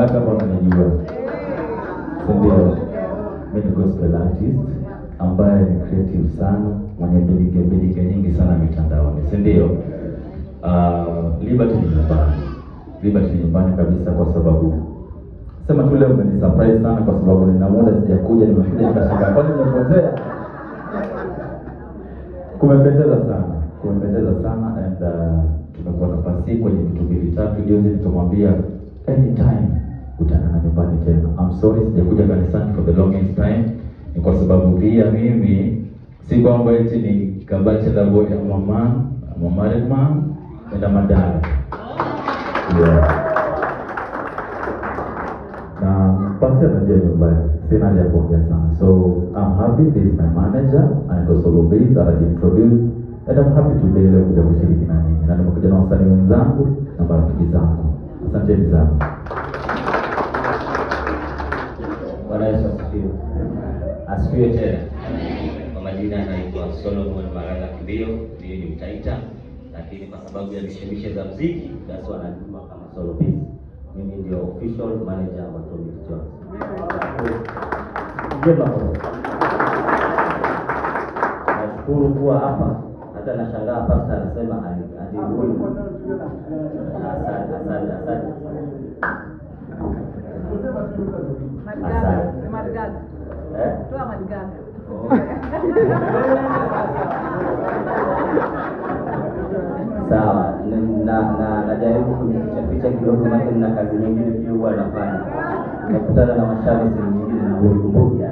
Kama unanijua, si ndio? Mimi ni gospel artist ambaye ni creative sana, mwenye bilige bilige nyingi sana mitandaoni, si ndio? Liberty ni nyumbani, Liberty ni nyumbani kabisa, kwa sababu sema tu leo umeni surprise sana, kwa sababu nina muda sijakuja, nimekuja nikashangaa, kwani nimepotea? Kumependeza sana, kumependeza sana and tumekuwa na pasi kwenye vitu mbili tatu. Juzi nikamwambia anytime utaonana nyumbani tena. I'm sorry sijakuja kanisani for the longest time, ni kwa sababu pia mimi si kwamba eti ni kabachela boy, I'm a man, I'm a married man and I'm a dad. Yeah. Na pasi anajua nyumbani, sina haja ya kuongea sana. So I'm happy, this is my manager anaitwa Solo Biz, anajiintroduce and I'm happy today leo kuja kushiriki na nyinyi, na nimekuja na wasanii wenzangu na marafiki zangu. Asanteni sana. Bwana Yesu asifiwe. Asifiwe tena. Kwa majina anaitwa Solomon Maraga Kimbio, mimi ni Mtaita, lakini kwa sababu ya mishemishe za mziki basi wanajua kama Solo Biz. Mimi ndio official manager wa Tommy Jones. Jema kwa. Nashukuru kuwa hapa, hata nashangaa pastor anasema hadi huyu. Asante, asante, asante. Madigaga, madigaga. Eh? Toa madigaga. Sawa, na najaribu kujificha ficha kidogo, maana nina kazi nyingine pia huwa nafanya. Nakutana na mashabiki sehemu nyingine na huikumbuki.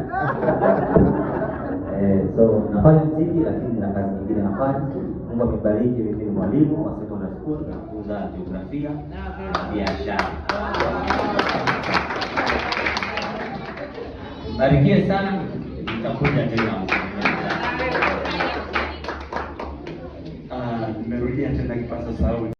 So nafanya mziki lakini na kazi nyingine nafanya. Mungu amebariki, mimi ni mwalimu wa secondary school, nafunza jiografia na biashara. Barikiwe sana, nitakuja tena. Nimerudia tena kipaza sauti.